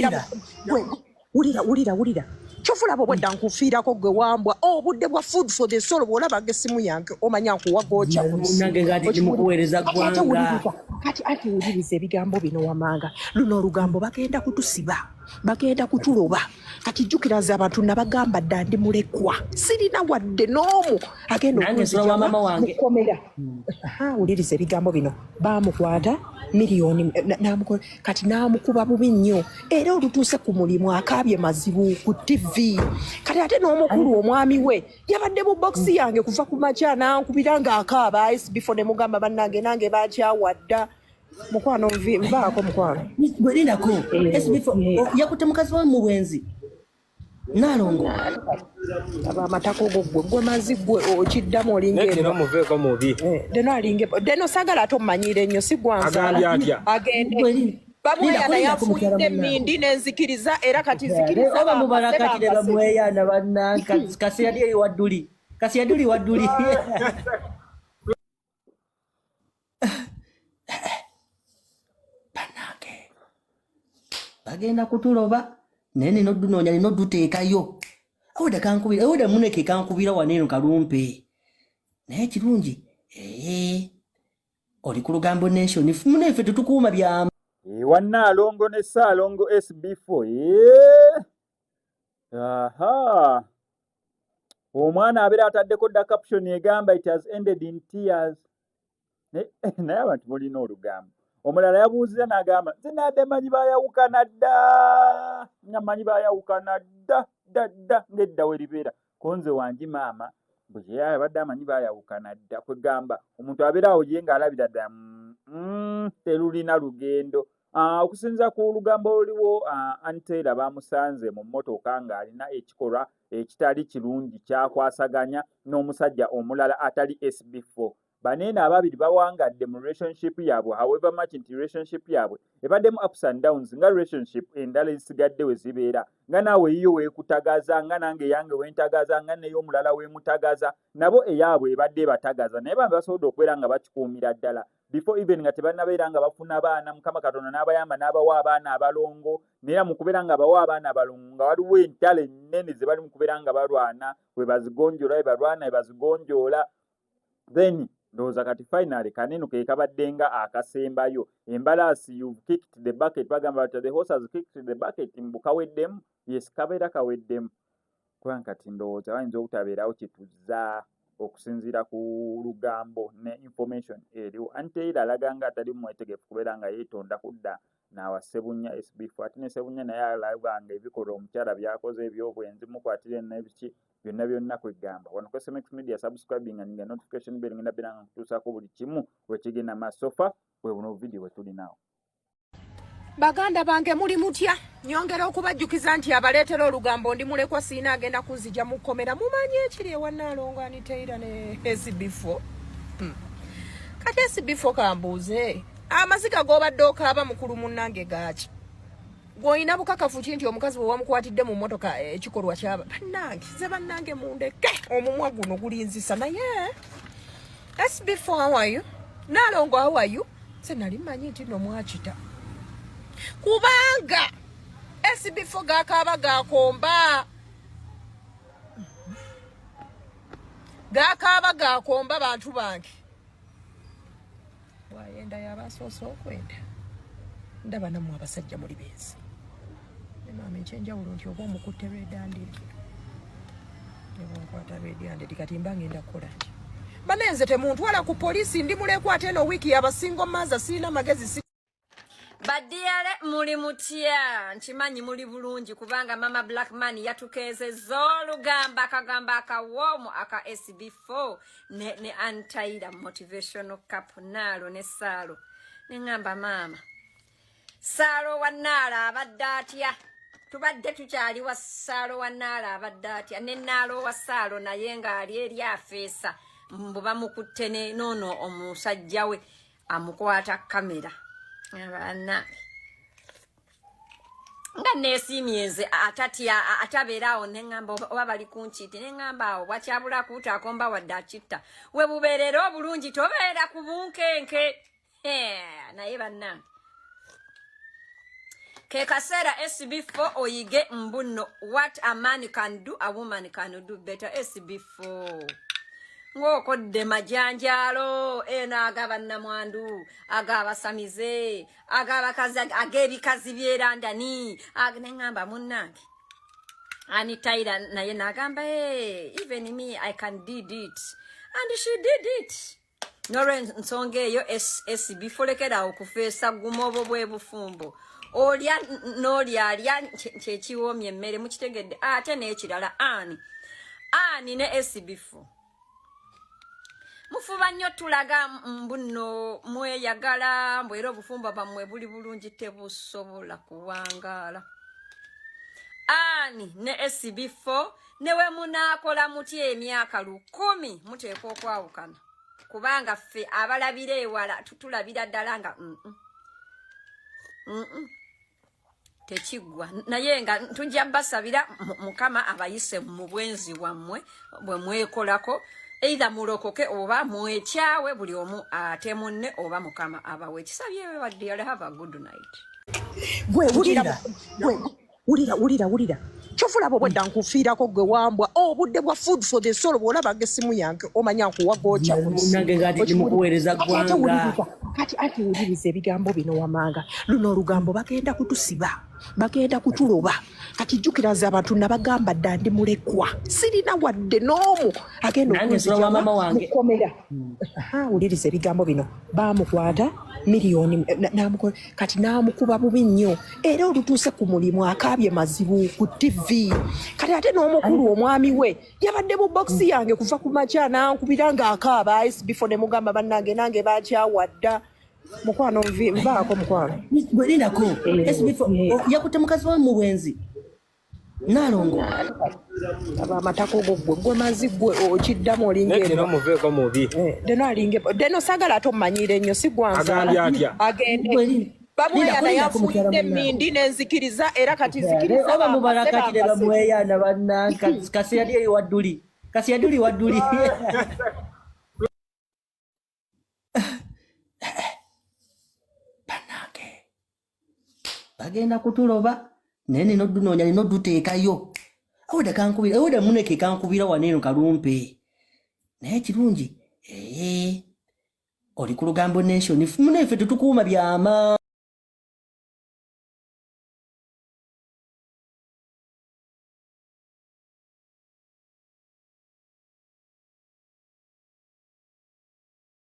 Wulira. Wulira, wulira, wulira. Kyova olaba obwedda nkufiirako gwe wambwa. Obudde bwa food for the soul, bw'olabanga essimu yange omanya nkuwa gooca. Nange nga ndi mukuweereza ggwanga. Kati ate wuliriza ebigambo bino wamanga. Luno olugambo bagenda kutusiba, bagenda kutuloba. Kati jjukira nze abantu nabagamba dda, ndi mulekwa, sirina wadde n'omu agenda Nange nsula wa mama wange. Mukomera. Aha, wuliriza ebigambo bino. Bamukwata miliyoni kati n'amukuba bubi nnyo, era olutuuse ku mulimu akaabye mazibu ku TV. Kati ate n'omukulu omwami we yabadde mu bokisi yange kuva ku makya, n'ankubira ng'akaaba SB4, ne mugamba, "Bannange, nange bakyawa dda." Mukwano, nvaako mukwano. Gwe lindako. SB4 yakutte mukazi we mu bwenzi, Naalongo. Aba amatako go gwe, gwe mazi gwe okiddamu olinga Naye embwa. muveeko mubi. Deno alinga, Deno sagala ate omumanyiire nnyo, si gwanzaala. Agambye atya? Agende. Gwe Bamweyana. lindako, lindako, Yanfuuyidde mukyala munnange. emmindi nenzikiriza, era kati nzikiriza. Oba mubalakatire. Bankase. Bamweyana bannanka kasi yali eri wadduli, kasi yaduli wadduli. Bannange, bagenda kutuloba, naye nina odunoonya, nina oduteekayo. Aweda kankubira, aweda muneke kankubira waneeno kalumpe. Naye kirungi, ee, oli ku Lugambo Nation, muneffe tetukuuma byama. Ewa Nnaalongo ne Ssaalongo SB4. Ee! Aha! Omwana abeera ataddeko dda caption egamba, "It has ended in tears." Naye abantu mulina olugambo. Omulala yabuuzizza n'agamba, "Nze nadde manyi baayawukana dda, nga manyi baayawukana dda dda dda ng'edda we libeera. Ko nze wangi maama bwe ye abadde amanyi baayawukana dda." Kwegamba omuntu abeera awo ye ng'alabira ddala terulina lugendo. Okusinziira ku lugambo oluliwo, Anteera bamusanze mu mmotoka ng'alina ekikolwa ekitali kirungi kyakwasaganya n'omusajja omulala atali SB4. Baneeno ababiri bawangadde mu relationship yaabwe, however much nti relationship yaabwe ebaddemu ups and downs nga relationship endala ezisigadde we zibeera, nga naawe eyiyo weekutagaza, nga nange eyange wentagaza, nga ney'omulala weemutagaza, nabo eyaabwe ebadde ebatagaza. Naye bambi basobodde okubeera nga bakikuumira ddala before even nga tebannabeera nga bafuna baana. Mukama Katonda n'abayamba n'abawa abaana abalongo. Naye mu kubeera nga bawa abaana abalongo, nga waliwo entalo ennene ze bali mu kubeera nga balwana, we bazigonjoola, we balwana, we bazigonjoola. Then ndowooza kati finally kaneno ke kabadde nga akasembayo. Embalaasi, you've kicked the bucket. Bagamba bati, "The horse has kicked the bucket." Mbu kaweddemu. Yes, kabeera kaweddemu, kubanga kati ndowooza bayinza obutabeerawo kyetuza okusinziira ku lugambo ne information eriwo. Anteera alaga nga atali mwetegefu kubeera nga yeetonda kudda naawa Ssebunya SB4. Ate ne Ssebunya naye alaba nga ebikolwa omukyala byakoze ebyobwenzi mukwatire nebiki byonna byonna. Kwegamba wano ku SMX Media, subscribing and nga notification bell, ngenda beera nga nkutuusaako buli kimu wekigenda maaso. So far bwe buno video bwe tulinawo. Baganda bange, muli mutya? Nyongera okubajjukiza nti abaleetera olugambo ndi mulekwa, siina agenda kunzija mu kkomera. Mumanyi ekiri ewa Nnaalongo Aniteira ne SB4. Kati SB4, kambuuze, amaziga g'obadde okaaba, mukulu munnange, gaaki? Gw'olina bukakafu ki nti omukazi bwe wamukwatidde mu mmotoka ekikolwa kyaba? Bannange, nze bannange mundeke, omumwa guno gulinzisa. Naye SB4, how are you? Naalongo, how are you? Nze nali mmanyi nti nno mwakita, kubanga SB4 gakaaba gakomba, gakaaba gakomba. Bantu bange, bwayenda yaba asoose okwenda. Ndaba nammwe abasajja muli bensi. Ne maama, ekyenjawulo nti oba omukutte red-handed, ne bwonkwata red-handed, kati mba ngenda kukola nti banenze temuntwala ku poliisi, ndi mulekwa. Ate eno wiiki yabasinga maza, sirina magezi si. Badiyale, muli mutya? Nkimanyi muli bulungi, kubanga mama Blackman yatukeezezza olugamba, akagamba akawoomu aka SB4 ne Antaira motivational cup, naalo ne Saalo. Neŋŋamba, maama Saalo wa Naalo abadde atya? Tubadde tukyali wa Saalo wa Naalo, abadde atya? Ne Naalo wa Saalo naye ng'ali eri afeesa, mbu bamukutte ne noono omusajja we amukwata kamera. Abaana nga neesiimye nze atatya atabeera awo, neŋŋamba oba bali kunkiiti, neŋŋamba awo bwakyabula kuuta akomba wadde akitta. We bubeerera obulungi, tobeera ku bunkenke. Naye bannange, Ke kaseera SB4 oyige mbuno what a man can do, a woman can do better. SB4 ng'okodde majanjaalo eno agabannamwandu, agabasamize, agabakazi, ag'ebikazi by'erandani. Neŋŋamba munnange Annie Tyler naye n'agamba, "Hey, even me, I can did it," and she did it. Nolwensonga eyo, SB4, lekerawo okufeesa guma. Obwo bwe bufumbo, olya n'olya alya kyekiwoomya emmere, mukitegedde? Ate n'ekirala, ani ani ne SB4 mufuba nnyo tulaga mbu nno mweyagala, mbu era obufumbo bwammwe buli bulungi. Tebusobola kuwangaala. Ani ne SB4 ne we munaakola mutya emyaka 1000, muteekwa okwawukana, kubanga ffe abalabira ewala tulabira ddala nga Tekiggwa. Naye nga tujja basabira Mukama abayise mu bwenzi bwammwe bwe mwekolako, either mulokoke oba mwekyawe, buli omu ate munne, oba Mukama abawe ekisabye. Baddear, have a good night. Gwe wulira, gwe wulira, wulira, wulira. Kyova obwedda nkufiirako gwe wambwa obudde bwa food for the soul. Bw'olabanga essimu yange omanya nkuwa gooca. Nange nga ati mukuweereza ggwanga. Kati ati wuliriza ebigambo bino wamanga. Luno olugambo bagenda kutusiba, bagenda kutuloba. Kati jjukira nze abantu nabagamba dda, ndi mulekwa, sirina wadde n'omu agenda Nange nsula wa maama wange. Mukomera. Aha, wuliriza ebigambo bino. Bamukwata miliyoni kati n'amukuba bubi nnyo, era olutuuse ku mulimu akaabye mazibu ku TV. Kati ate n'omukulu omwami we yabadde mu bokisi yange kuva ku makya, n'ankubira ng'akaaba SB4, ne mugamba bannange nange bakyawa dda. Mukwano, nvaako mukwano. Gwe lindako. SB4 yakutte mukazi we mu bwenzi, Naalongo. Aba amatako go gwe, gwe mazi gwe okiddamu olinga Naye embwa. Muveeko mubi. Eh, deno alinga embwa. Deno sagala ate ommanyiire nnyo, si gwanzaala. Agambye atya? Agende. Gwe Bamweya lindako, naye lindako, mukyala afuuyidde munnange. emmindi nenzikiriza, era kati nzikiriza. Oba Bampase, mubalakatire. bampase. Bamweyana bannanka kasiyadiri eri wadduli, kasiyaduli wadduli. Bannange, bagenda kutuloba, naye nina odunoonya, nina oduteekayo. Aweda kankubira, aweda muneke kankubira wano eno kalumpe. Naye kirungi, ee, oli ku Lugambo Nation, muneffe tetukuuma byama.